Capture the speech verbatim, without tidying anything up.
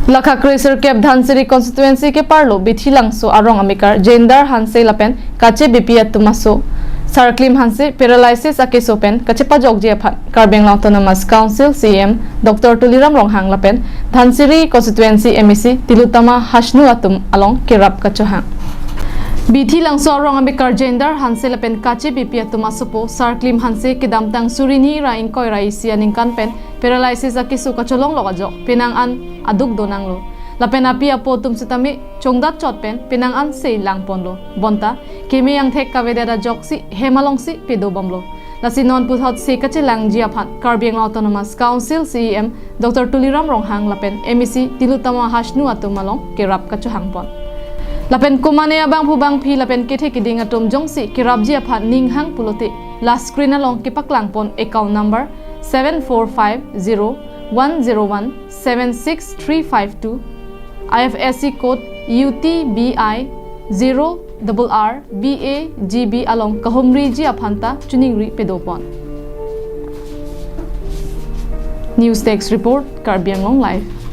Lakha kre sirkep Dhansiri constituency keparlo Bithi Langso arong amekar Jendar Hanse lapen kachebipi atum aso Sarklim Hanse paralysis akeso pen kachepajokji aphan Karbi Anglong Autonomous Council C E M Doctor Tuliram Ronghang lapen Dhansiri constituency M A C Tilotama Hashnu atum along kerap kachohang. Bithi Langso arong amekar Jendar Hanse lapen kachebipi atum asopo Sarklim Hanse kedamtang suri hini ra ingkoi ra isi aningkan pen paralysis akeso kacholonglok ajok penang an aduk donanglo. Lapen api apo atum sitame chongdat chot pen penang an se langponlo. Bonta keme angthek kavedet ajoksi hem alongsi pedobomlo. Lasi non puthot se kachelangji aphan Karbi Anglong Autonomous Council C E M Doctor Tuliram Ronghang lapen M A C Tilotama Hashnu atum along kerap kachohangpon. Lapen komane abangphu bangphi lapen kethe keding atum jongsi kerapji aphan ninghang pulote la screen along kepaklangpon account number seven four five zero one zero one seven six three five two, I F S C code U T B I zero double R B A G B along kahumriji aphanta choningri pedopon. News Desk Report, Karbi Anglong Live.